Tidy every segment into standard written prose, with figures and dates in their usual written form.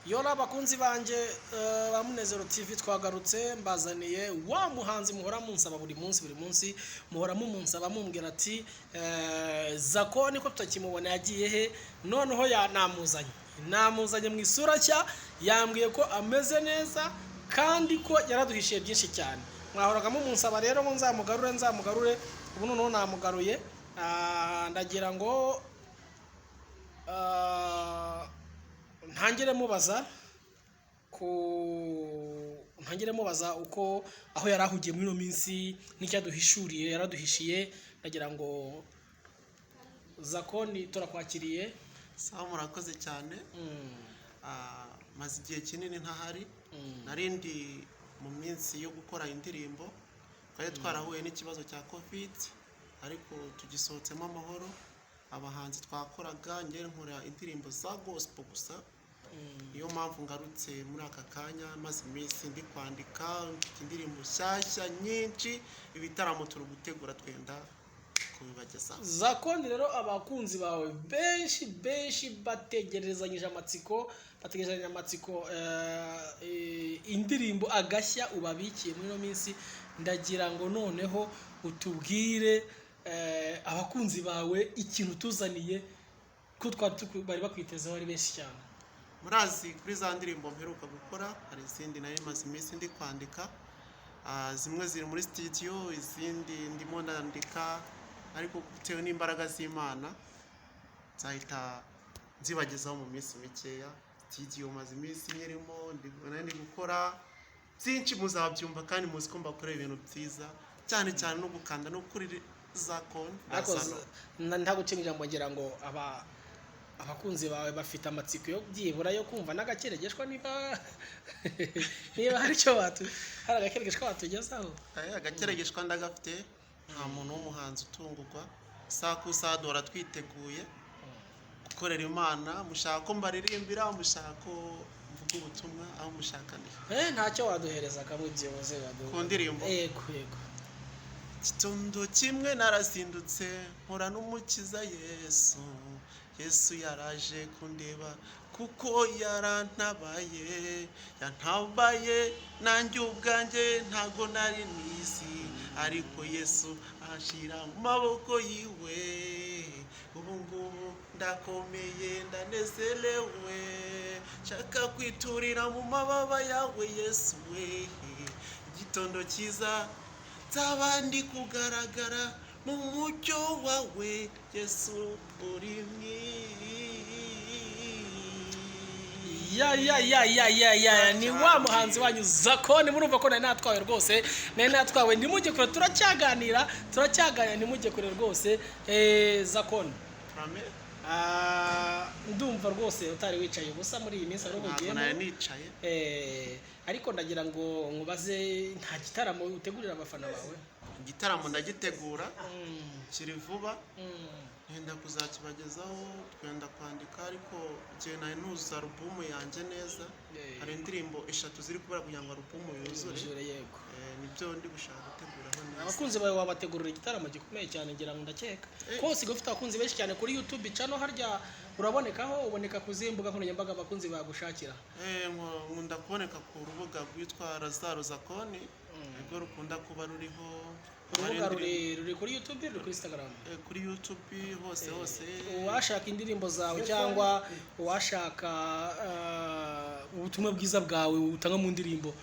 Yora abakunzi banjye ba Munezero TV, twagarutse mbazaniye wa muhanzi muhora munsaba buri munsi, buri munsi muhora mumunsaba, mumbwira ati Zako niko tutakimubona, yagiye he? Noneho ya namuzanye, namuzanye mu isura nshya. Yambwiye ko ameze neza kandi ko yaraduhishiye byinshi cyane. Mwahoraga mumunsaba rero ngo nzamugarure, nzamugarure. Ubu noneho namugaruye. Ndagira ngo ntangire mubaza uko aho yari ahugiye muri ino minsi n'icyaduhishuriye yaraduhishiye. Ndagira ngo Zakoni, turakwakiriye. Sawa, murakoze cyane. Maze igihe kinini ntahari. Nari ndi mu minsi yo gukora indirimbo. Twari twarahuye n'ikibazo cya COVID, ariko tugisohotsemo amahoro. Abahanzi twakoraga, njye nkora indirimbo za gospel gusa. Niyo mpamvu ngarutse muri aka kanya. Maze iminsi ndi kwandika, mfite indirimbo nshyashya nyinshi. Ibitaramo turi gutegura, twenda kubibagezaho. Zakoni rero, abakunzi bawe benshi benshi bategerezanyije amatsiko, bategerezanyije amatsiko indirimbo agashya ubabikiye muri ino minsi. Ndagira ngo noneho utubwire abakunzi bawe ikintu tuzaniye, ko twari bari bakwitezeho ari benshi cyane. Murazi, kuri za ndirimbo mperuka gukora, hari izindi nari maze iminsi ndi kwandika. Zimwe ziri muri studio, izindi ndimo ndandika, ariko bitewe n'imbaraga z'Imana nzahita nzibagezaho mu minsi mikeya. Studio maze iminsi nyirimo, nari ndi gukora byinshi, muzabyumva, kandi muzi ko mbakorera ibintu byiza cyane cyane, no gukanda no kuri Zakoni. Ariko Lazaro. Ntaguca ijambo, ngira ngo abakunzi bawe bafite amatsiko yo byibura yo kumva n'agakeregeshwa, niba hari icyo hari agakeregeshwa batugezaho. Agakeregeshwa ndagafite. Nta muntu w'umuhanzi utungurwa. Isaha ku isaha duhora twiteguye gukorera Imana. Mushaka ko mbaririmbira, mushaka ko mvuga ubutumwa, aho mushaka ni Ntacyo waduhereza kamwe byibuze waduha. Ku ndirimbo? Yego. Gitondo kimwe narasindutse, mpura n'Umukiza Yesu. Yesu yaraje kundeba kuko yarantabaye, yantabaye nanjye ubwanjye ntago nari nizi, ariko Yesu anshira mu maboko yiwe. Ubu ngubu ndakomeye, ndanezerewe, nshaka kwiturira mu mababa yawe Yesu we. Igitondo cyiza nzaba ndi kugaragara mu mucyo wawe Yesu uri mwiza. Ya ya ya ya ya ya, ni wa muhanzi wanyu Zakoni. Murumva ko nari natwawe rwose, nari natwawe. Ntimujye kure, turacyaganira, turacyaganira, ntimujye kure rwose. Zakoni. Amen. Ndumva rwose utari wicaye ubusa muri iyi minsi wari Ntabwo uhugiyemo. nari nicaye. Ariko ndagira ngo nkubaze, nta gitaramo utegurira abafana bawe? Igitaramo ndagitegura, kiri vuba, twenda kuzakibagezaho. Twenda kwandika, ariko igihe nari nuzuza alubumu yanjye neza. Hari indirimbo eshatu ziri kubura kugira ngo alubumu yuzure. Yuzure, yego. Nibyo ndi gushaka guteguraho neza. Abakunzi bawe wabategurira igitaramo gikomeye cyane, ngira ngo ndakeka ko usigaye ufite abakunzi benshi cyane kuri YouTube channel. Harya urabonekaho, uboneka ku zihe mbuga nkoranyambaga abakunzi bagushakira? Nkunda kuboneka ku rubuga rwitwa Lazaro Zakoni, nirwo rukunda kuba ruriho. Urubuga Hari ruri kuri YouTube, ruri kuri Instagram? Kuri YouTube hose hose. Uwashaka indirimbo zawe cyangwa uwashaka ubutumwa bwiza bwawe utanga mu ndirimbo,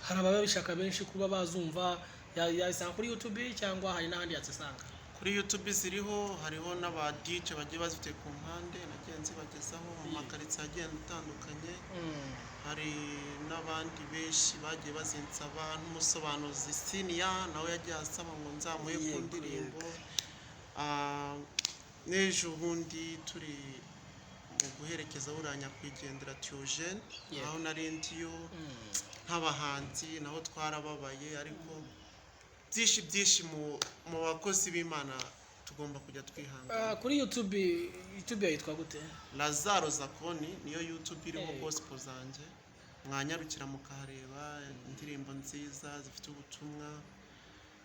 hari ababishaka benshi kuba bazumva, yayisanga kuri YouTube cyangwa hari n'ahandi yazisanga? Kuri YouTube ziriho, hariho n'aba DJ bagiye bazifite ku mpande, nagiye nzibagezaho mu makaritsiye agenda atandukanye. Hari n'abandi benshi bagiye bazinsaba, n'umusobanuzi Siniya nawe yagiye asaba ngo nzamuhe ku ndirimbo. N'ejo bundi turi mu guherekeza buriya nyakwigendera Theogene, aho nari ndiyo nk'abahanzi, naho twarababaye, ariko byinshi byinshi mu bakozi b'Imana tugomba kujya twihangana. Kuri YouTube, YouTube yitwa gute? Lazaro Zakoni niyo YouTube iriho gospel zanjye. Mwanyarukira mukahareba indirimbo nziza zifite ubutumwa.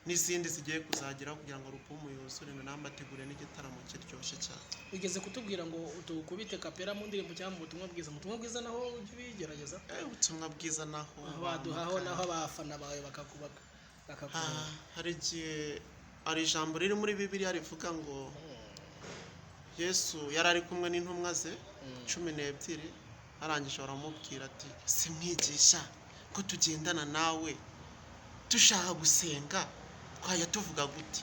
N'izindi zigiye kuzageraho kugira ngo alubumu yuzure, nambateguriye n'igitaramo kiryoshye cyane. Wigeze kutubwira ngo tukubite kapera mu ndirimbo cyangwa mu butumwa bwiza. Mu butumwa bwiza naho ujya ubigerageza? Ubutumwa bwiza naho Baduhaho bampamagaye. Naho abafana bawe bakakubaka bakakubona. Hari igihe, hari ijambo riri muri Bibiliya rivuga ngo Yesu yari ari kumwe n'intumwa ze 12, arangije baramubwira ati: "Si mwigisha, ko tugendana nawe, dushaka gusenga twajya tuvuga gute?"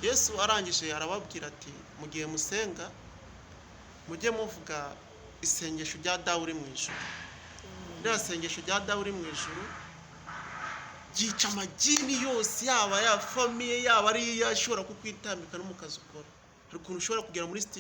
Yesu arangije arababwira ati: "Mu gihe musenga, mujye muvuga isengesho rya Dawe uri mu ijuru." Ririya sengesho rya Dawe uri mu ijuru ryica amagini yose, yaba aya famille, yaba ari iyo ashobora kukwitambika no mu kazi ukora. Hari ukuntu ushobora kugera muri studio